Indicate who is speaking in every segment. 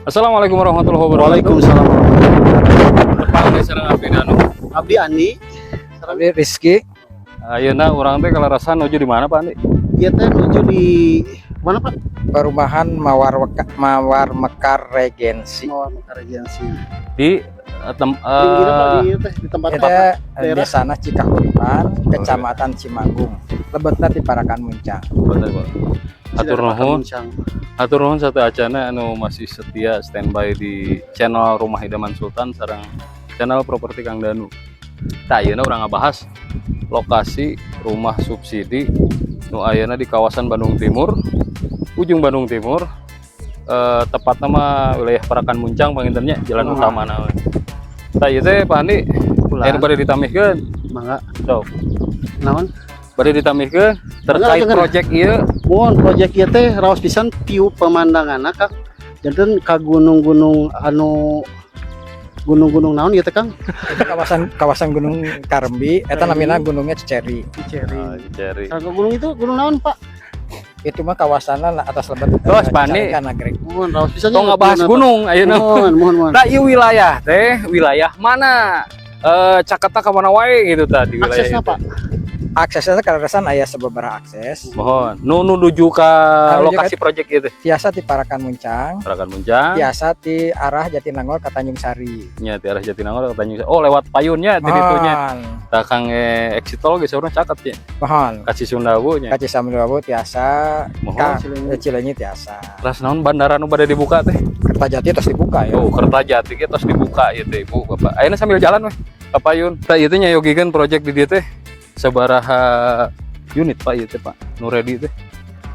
Speaker 1: Assalamualaikum warahmatullahi wabarakatuh.
Speaker 2: Waalaikumsalam warahmatullahi wabarakatuh.
Speaker 1: Tepang deui sareng Abdi Danu.
Speaker 2: Abdi Andi.
Speaker 3: Abdi Rizky.
Speaker 1: Ayeuna urang teh kalarasan nuju di mana, Pak Andi?
Speaker 2: Ieu teh nuju di mana, Pak?
Speaker 3: Perumahan Mawar Mawar Mekar Regensi.
Speaker 2: Mawar Mekar Regensi.
Speaker 1: Di
Speaker 2: Pinggirna, Pak, di ieu teh di tempat
Speaker 3: Itu
Speaker 2: apa? Daerah?
Speaker 3: Desana Cikahuripan, Kecamatan Cimanggung. Lebetna di Parakan Muncang.
Speaker 1: Bener, Pak. Hatur nuhun.
Speaker 2: Muncang.
Speaker 1: Hatur nuhun sateuacana anu masih setia standby di channel Rumah Idaman Sultan sareng channel Properti Kang Danu. Tah, ayeuna urang ngabahas lokasi rumah subsidi nu ayeuna di kawasan Bandung Timur, ujung Bandung Timur, tepatna mah wilayah Parakan Muncang panginten nya, jalan utama na. Tah, ieu teh Pak Andi,
Speaker 2: Pulang.
Speaker 1: aya nu bade ditambihkeun?
Speaker 2: Mangga.
Speaker 1: Sok.
Speaker 2: Naon?
Speaker 1: Bade ditambihkeun terkait
Speaker 2: Mangga,
Speaker 1: project ieu.
Speaker 2: Mohon, project ieu teh raos pisan view pemandanganna, Kang. Janten ka gunung-gunung, anu gunung-gunung naon ieu teh, Kang?
Speaker 3: Itu kawasan kawasan Gunung Kareumbi, eta namina gunungnya Ciceri.
Speaker 2: Ciceri.
Speaker 1: Ah, Ciceri.
Speaker 2: Sareng ke gunung itu gunung naon, Pak?
Speaker 3: Itu mah kawasanna atas lebet
Speaker 1: Terus, Pak Andi.
Speaker 3: Cicalengka Nagreg.
Speaker 2: Mohon, raos pisan.
Speaker 1: Tong ngabahas gunung ayeuna.
Speaker 2: Mohon, mohon, mohon.
Speaker 1: Nah, ieu wilayah teh wilayah mana? Caketna ka mana wae gitu tadi wilayah
Speaker 2: Aksesna,
Speaker 1: itu?
Speaker 2: Pak?
Speaker 3: Aksesnya kaleresan aya sababaraha akses.
Speaker 1: Mohon, nu nuju ka
Speaker 3: Anu
Speaker 1: lokasi project itu.
Speaker 3: Tiasa di Parakan Muncang,
Speaker 1: Parakan Muncang,
Speaker 3: tiasa di arah Jatinangor ke Tanjung Sari.
Speaker 1: Nya di arah Jatinangor ke Tanjung. Oh, lewat payunnya di ditunya.
Speaker 3: Mohon.
Speaker 1: Tah, Kang, exit tol geus saurna caket ya.
Speaker 3: Mohon.
Speaker 1: Ka Cisumdawu nya.
Speaker 3: Ka Cisumdawu tiasa,
Speaker 1: Mohon.
Speaker 3: ka Cileunyi tiasa.
Speaker 1: Ras naon bandara nu bade dibuka teh?
Speaker 3: Kertajati terus dibuka ya.
Speaker 1: Oh, Kertajati ge tos dibuka ieu teh, Ibu, Bapak. Ayeuna sambil jalan weh ka payun. Tah, ieu teh nyayogikeun project di dieu teh sabaraha unit, Pak, ieu teh, Pak? Nu ready teh?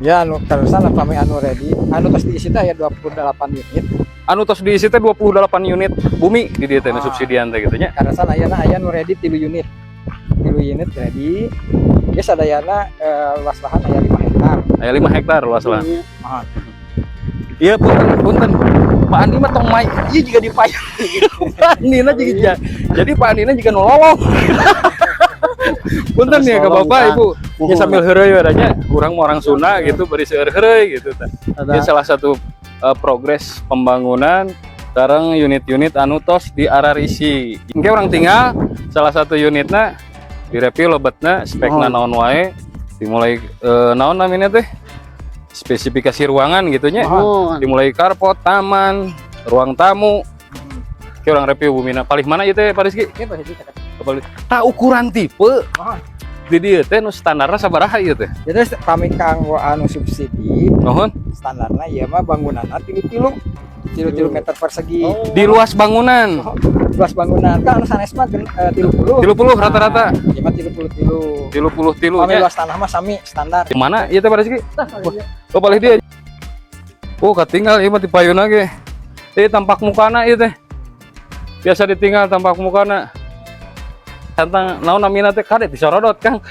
Speaker 3: Ya, anu kaleresan upami anu ready, anu tos diisi teh aya 28 unit.
Speaker 1: Anu tos diisi teh 28 unit bumi di dieu teh nu subsidian teh gitu nya.
Speaker 3: Kaleresan ayeuna aya nu ready 3 unit. 3 unit ready. Ya, sadayana luas lahan aya 5 hektar.
Speaker 1: Aya 5 hektar luas lahan.
Speaker 3: Mohon.
Speaker 1: Iya, punten punten. Pak Andi mah tong mai, ieu juga di payun. Pak Andi na juga jadi Pak Andi na juga nolong. Punten ya ke
Speaker 2: Terus
Speaker 1: Bapak
Speaker 2: tolong,
Speaker 1: Ibu. Ya,
Speaker 2: Mohon.
Speaker 1: sambil heureuy we nya, urang mah orang Sunda gitu bari seueur heureuy gitu tah.
Speaker 2: Ada
Speaker 1: Ini salah satu progres pembangunan sekarang unit-unit anu tos di ararisi. Engke urang tingal salah satu unitna direview lebetna, spekna naon wae, dimulai naon namanya teh, spesifikasi ruangan gitu nya.
Speaker 2: Mohon.
Speaker 1: Dimulai carport, taman, ruang tamu. Oke, urang review bumina. Palih mana ieu teh, Pak Rizky?
Speaker 3: Ini posisi caket.
Speaker 1: Palih. Tah, ukuran tipe
Speaker 3: Mohon.
Speaker 1: di dieu teh nu standarna sabaraha ieu teh?
Speaker 3: Jadi pami kanggo anu subsidi
Speaker 1: Nuhun.
Speaker 3: Standarna ieu mah bangunanna tilu-tilu tilu-tilu meter persegi.
Speaker 2: Oh.
Speaker 1: Di luas bangunan.
Speaker 3: Luas bangunan kan anu sanes mah 30.
Speaker 1: 30 rata-rata.
Speaker 3: Ieu mah 33.
Speaker 1: 33
Speaker 3: Pami
Speaker 1: nya.
Speaker 3: luas tanah mah sami standar.
Speaker 1: Di mana ieu teh, Pak Rizky? Oh, palih dieu. Oh, katinggal ieu mah di payuna ge. Eh, tampak mukana ieu teh. Biasa ditinggal tampak mukana. Tentang naon namina teh, kade disorodot, Kang.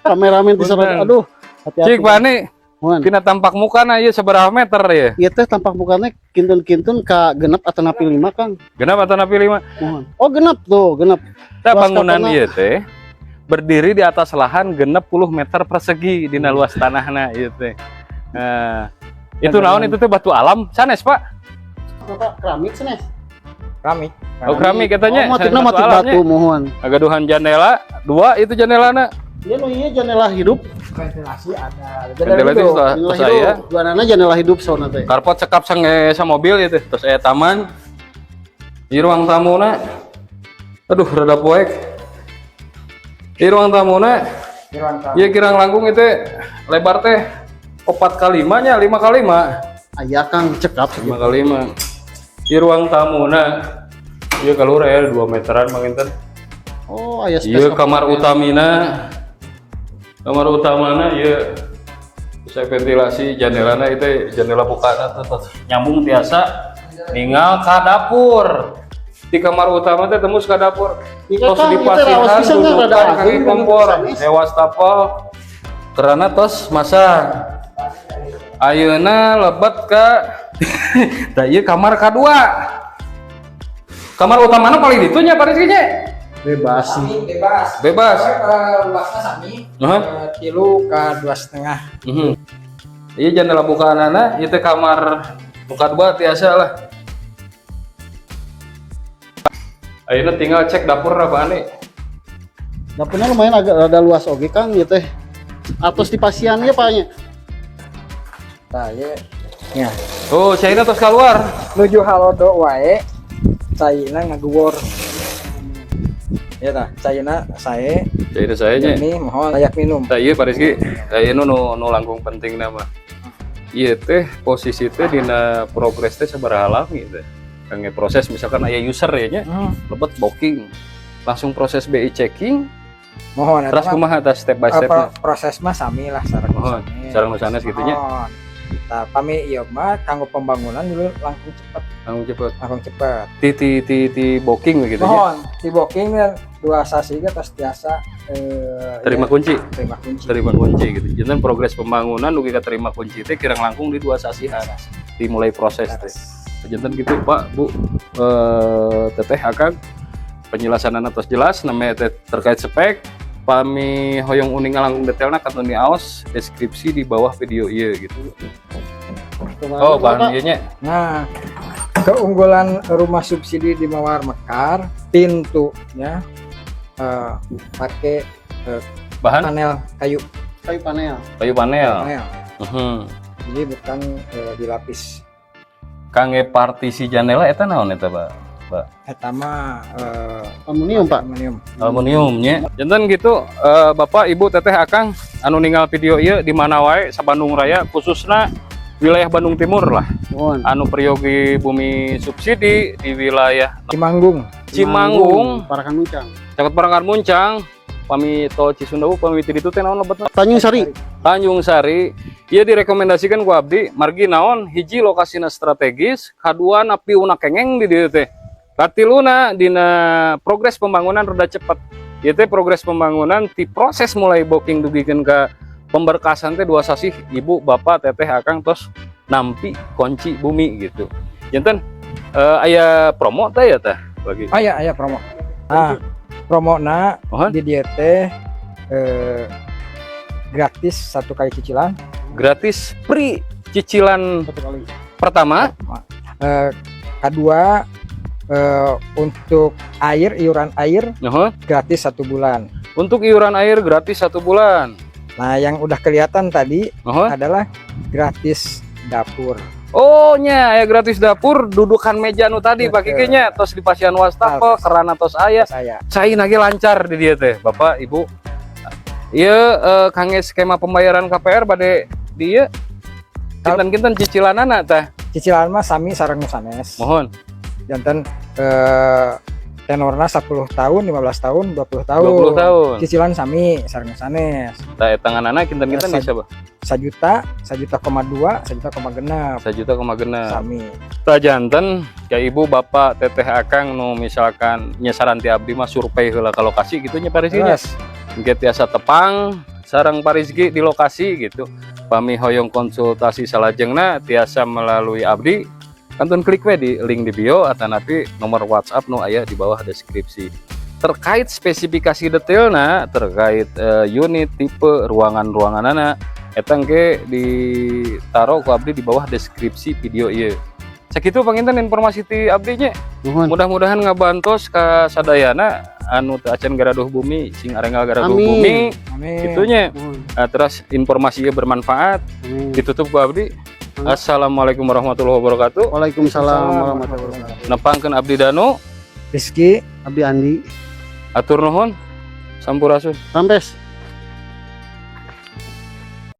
Speaker 2: Kameramen disorot.
Speaker 1: Punten.
Speaker 2: Aduh, hati-hati.
Speaker 1: Cik, Pak Ani,
Speaker 2: Mohon.
Speaker 1: tina tampak mukana ieu sabaraha meter ya?
Speaker 2: Ieu teh tampak mukanya kintun-kintun ka 6 atanapi 5, Kang.
Speaker 1: 6 atanapi 5?
Speaker 2: Mohon. Oh, genep tuh, genep.
Speaker 1: Tah,
Speaker 2: Luas
Speaker 1: bangunan
Speaker 2: kapana.
Speaker 1: ieu teh berdiri di atas lahan 60 meter persegi dina luas tanahna ieu teh. Nah, itu naon itu teh, batu alam sanes, Pak?
Speaker 2: Bapak keramik sanes.
Speaker 3: Keramik.
Speaker 1: Oh, keramik katanya.
Speaker 2: Oh, motifna
Speaker 1: sanes
Speaker 2: motif
Speaker 1: alamnya.
Speaker 2: batu, mohon.
Speaker 1: Agaduhan jendela, dua itu jendelana.
Speaker 2: Iya, nu ieu jendela hidup.
Speaker 3: Ventilasi ada.
Speaker 1: Ventilasi
Speaker 3: hidup.
Speaker 1: setelah
Speaker 2: Jendela
Speaker 1: terus
Speaker 2: hidup.
Speaker 1: aya
Speaker 2: Duanana jendela hidup sauna teh.
Speaker 1: Carport cekap sange sa mobil itu. Terus aya taman. Di ruang tamuna. Aduh, rada poek. Di ruang tamuna.
Speaker 3: Di ruang tamu.
Speaker 1: Iya, kirang langkung itu lebar teh 4 kali 5 nya, 5 kali 5.
Speaker 2: Aya, Kang, cekap.
Speaker 1: 5 kali 5. Di ruang tamuna. Iya, keluar ya 2 meteran panginten.
Speaker 2: Oh, aya space.
Speaker 1: Iya, kamar utamina. Kamar utamana iya. Bisa ventilasi, jendelana itu jendela buka tuh, nyambung tiasa ningal ka dapur. Di kamar utama teh tembus ka dapur.
Speaker 2: Iya,
Speaker 1: Tos
Speaker 2: Kang, itu raos
Speaker 1: dipasihan
Speaker 2: pisan kan, rada
Speaker 1: dudukan
Speaker 2: agung,
Speaker 1: kaki
Speaker 2: kan,
Speaker 1: kompor,
Speaker 2: sanes.
Speaker 1: wastafel, kerana tos masang. Ayeuna lebet ka tah, ieu kamar kadua. Kamar utamana paling ditunya, Pak Rizky nya?
Speaker 2: Bebas sih.
Speaker 3: Sami bebas.
Speaker 1: Bebas.
Speaker 3: Pokoknya, luasnya sami. 3 ke 2,5.
Speaker 1: Iya, jendela bukaanana, ieu teh kamar Nu kadua tiasa lah. Ayeuna tinggal cek dapur apa nih.
Speaker 2: Dapurnya lumayan agak rada luas oge, Kang, ieu teh. Atos dipasihan ya, Pak, nya.
Speaker 3: Tah, ieu nya.
Speaker 1: Oh, caina tos keluar.
Speaker 3: Nuju halodo wae caina ngaguwor. Ya tah, caina sae.
Speaker 1: Caina sae nya.
Speaker 3: Ini mohon layak minum.
Speaker 1: Tah, ieu Pak Rizky, tah ieu nu nu nu langkung penting nama. Ieu teh posisi teh dina progres teh sabaraha lami teh? Kangge proses misalkan aya user ya nya, lebet booking. Langsung proses BI checking,
Speaker 3: Mohon eta
Speaker 1: terus
Speaker 3: mah,
Speaker 1: kumaha tah step by step?
Speaker 3: Proses mah sami lah sareng
Speaker 1: Mohon,
Speaker 3: sami.
Speaker 1: Sareng nu sanes gitu nya.
Speaker 3: Mohon. Tah, pami ieu mah kanggo pembangunan dulu langsung cepet,
Speaker 1: Langsung cepet.
Speaker 3: Langsung cepet.
Speaker 1: Ti ti ti ti booking gitu nya.
Speaker 3: Mohon, di booking 2 sasih ge tos tiasa
Speaker 1: Terima
Speaker 3: ya,
Speaker 1: kunci.
Speaker 3: Terima kunci.
Speaker 1: Terima kunci gitu. Janten progres pembangunan dugi ka terima kunci teh kirang langkung di 2 sasihan dimulai proses teh. Janten gitu, Pak, Bu, Teteh, Akang, penjelasan tos jelas namanya teh terkait spek. Pami hoyong uning langkung detailna kantun diaos deskripsi di bawah video ieu gitu. Oh, bahan ieu nya.
Speaker 3: Nah, keunggulan rumah subsidi di Mawar Mekar, pintunya pakai
Speaker 1: Bahan
Speaker 3: panel kayu.
Speaker 2: Kayu panel.
Speaker 1: Kayu panel.
Speaker 3: Panel. Jadi bukan dilapis.
Speaker 1: Kangge partisi jendela eta naon eta, Pak? Pak.
Speaker 3: Eta mah
Speaker 2: Aluminium, Pak.
Speaker 3: Aluminium.
Speaker 1: Aluminium nya. Janten gitu, Bapak, Ibu, Teteh, Akang anu ninggal video ieu di mana wae sa Bandung Raya, khususna wilayah Bandung Timur lah.
Speaker 2: Mohon.
Speaker 1: Anu peryogi bumi subsidi di wilayah
Speaker 3: Cimanggung.
Speaker 1: Cimanggung,
Speaker 2: Parakan Muncang.
Speaker 1: Caket Parakan Muncang, pami tol Cisundawu, pami ti ditu teh naon lebetna?
Speaker 2: Tanjung Sari.
Speaker 1: Tanjung Sari. Ieu direkomendasikan ku abdi margi naon? Hiji, lokasina strategis, kadua, view-na kengeng di dieu teh. Katiluna, dina progres pembangunan rada cepet. Ieu teh progres pembangunan ti proses mulai booking dugikeun ka pemberkasan teh 2 sasih, ibu, bapak, teteh, akang tos nampi kunci bumi gitu. Janten aya promo teh ya teh lagi?
Speaker 3: Aya, aya promo. Nah, promona
Speaker 1: Mohon.
Speaker 3: Di dieu teh gratis satu kali cicilan.
Speaker 1: Gratis free cicilan
Speaker 2: Satu kali.
Speaker 1: pertama.
Speaker 3: Kedua, untuk air, iuran air
Speaker 1: Nuhun.
Speaker 3: gratis satu bulan.
Speaker 1: Untuk iuran air gratis satu bulan.
Speaker 3: Nah, yang udah kelihatan tadi
Speaker 1: Nuhun.
Speaker 3: Adalah gratis dapur.
Speaker 1: Oh nya, ya gratis dapur, dudukan meja nu tadi.
Speaker 3: Betul.
Speaker 1: Pak Kiki nya, tos di pasihan wastafel,
Speaker 3: Tos.
Speaker 1: Keran tos aya.
Speaker 3: Saya.
Speaker 1: Cai lagi lancar di dieu teh, Bapak, Ibu. Ieu kangge skema pembayaran KPR bade di ieu kinten-kinten cicilanana teh?
Speaker 3: Cicilan mah sami sareng nu sanes.
Speaker 1: Mohon.
Speaker 3: Janten tenorna 10 tahun, 15 tahun, 20 tahun.
Speaker 1: 20 tahun.
Speaker 3: Cicilan sami sareng nu sanes.
Speaker 1: Tah, tanganana kinten-kinten bisa, Pak?
Speaker 3: Sajuta, 1,2 juta, 1,6 juta.
Speaker 1: 1,6 juta.
Speaker 3: Sami.
Speaker 1: Tah, janten ya ibu, bapak, teteh, akang nu misalkan nya saran ti abdi mah survei heula ka lokasi gitu nya, Pak Rizky nya.
Speaker 3: Terus,
Speaker 1: Engke tiasa tepang sareng Pak Rizky di lokasi gitu. Pami hoyong konsultasi salajengna tiasa melalui abdi, kantun klik we di link di bio atanapi nomor WhatsApp nu aya di bawah deskripsi. Terkait spesifikasi detailna terkait unit, tipe, ruangan-ruanganana eta engke ditaro ku abdi di bawah deskripsi video ieu. Sakitu panginten informasi ti abdi nya.
Speaker 2: Nuhun.
Speaker 1: Mudah-mudahan ngabantos ka sadayana anu teu acan garaduh bumi, sing arenggal garaduh
Speaker 2: Amin.
Speaker 1: bumi.
Speaker 3: Amin.
Speaker 1: Gitu nya.
Speaker 2: Nuhun.
Speaker 1: Nah, terus informasinya bermanfaat.
Speaker 2: Amin.
Speaker 1: Ditutup ku abdi. Assalamualaikum warahmatullahi wabarakatuh.
Speaker 2: Waalaikumsalam warahmatullahi wabarakatuh.
Speaker 1: Nepangkeun abdi Danu.
Speaker 3: Rizky.
Speaker 2: Abdi Andi.
Speaker 1: Atur nuhun. Sampurasun.
Speaker 2: Rampes.